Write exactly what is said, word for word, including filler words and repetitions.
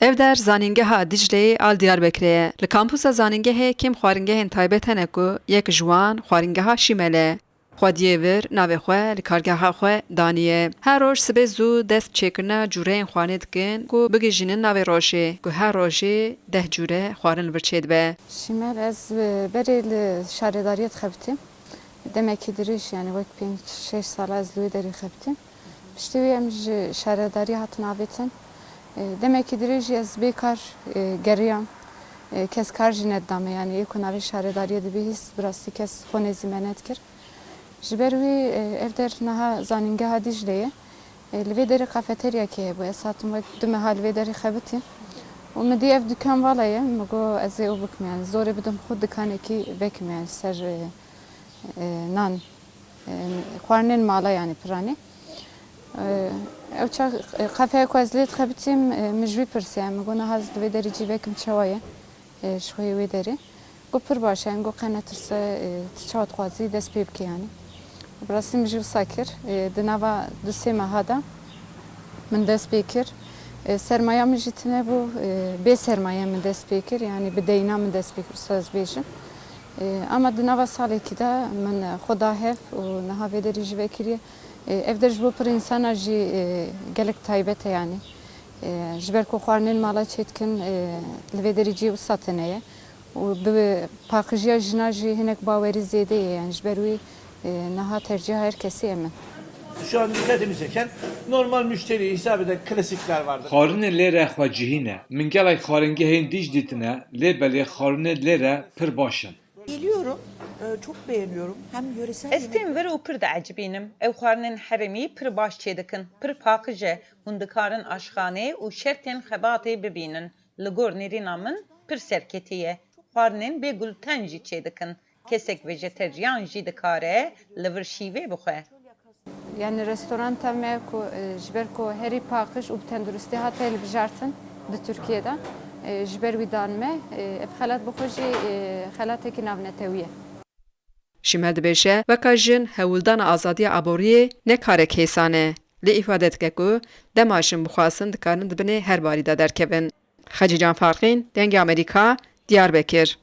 Ev der zanîngeha Dicleyê a li Diyarbekirê ye. Li kampusa zanîngehê kêm xwaringehên taybet hene ku yek ji wan xwaringeha Şîmel e. Xwediyê vir navê xwe li kargeha xwe daniye. Her roj sibê zû dest çêkirina cûreyên xwarinê dikin ku bigihîjînin navê rojê, ku her rojê deh cûre xwarin li vir çêdibe. Şîmel, ez, e, berê li şaredariyê dixebitîm. Demekî dirêj, yani wek pênc şeş sala ez li wê derê xebitîm. Piştî wî em ji şaredariyê hatin avêtin. E, demekî dirêj jî ez bê kar, e, geriyam. E, kes kar jî nedidame, yani yê ku navê şaredariyê dibihîst, bi rastî kes xwe nêzî me nedikir. Ji ber wî, e, ev der niha zanîngeha Dîclê ye. E, li vê derê kafeteryakê hebû. Ez hatim wek du meha li vê derê xebitîm. Û min dî ev dukan vala ye, min got ez ê ew bikim, yani zorê bidim xwe dikanekî vekim, yani ser, e, e, nan, e, xwarinên mala, yani piranî. E, ew çax, e, kafeya ku ez lê dixebitîm, e, min ji wî pirsiya, min got niha ez li vê derê cî vekim çawa ye, e, ji xwe yê wê derê. Got pir baş e, yani got qe netirse, e, tu çawa dixwazî dest pê bike yani. Bi rastî min jî wisa kir, e, di nava du sê meha de min dest pê kir. E, sermaya min jî tune bû, e, bê sermaye min dest pê kir, yani bi deyna min dest pê kir, wisa ez bêjim. E, ama di nava salekî de min xwe da hev û niha vê derê jî vekiriye. E, ev der ji bo pir însana jî, e, gelek taybet e yani. E, ji ber ku xwarinên mala çêdikin, e, li vê derê cihê wisa tune ye. Û bi paqijiya jina jî hinek bawerî zêde ye, yani ji ber wî, e, niha tercîha her kesî ye min. Şu an dikkatimi çeken normal müşteri hesabı da klasikler vardır. Xwarinên lê re xwecihî ne. Min gelek xwaringehên dîj dîtine, lê belê xwarinên lê re pir baş in. Geliyorum, e, çok beğeniyorum. Hem yöresel Ez yemek têm vir û pir diecibînim. Ew xwarinên herêmî pir baş çêdikin. Pir paqij e. Hûn dikarin aşxanê û şertên xebatê bibînin. Li gor nêrîna min pir serketî ye. Xwarinên bê gluten jî çêdikin. Kesek vejeteryan jî dikare li vir şîvê bixwe. Yani restoranta me ku, e, ji ber ku herî paqij û bi tenduristî hate hilbijartin di Tirkiyê de, e, ji ber wî dan me, e, ev xelat bi xwe jî, e, xelatekî navnetewî ye. Şîmel dibêje, weka jin hewldana azadiya aboriyê ne karek hêsan e. Lê îfade dike ku dema jin bixwazin dikarin di binê her barî de derkevin. Xecîcan Farqîn, Dengê Amerîka, Diyarbekir.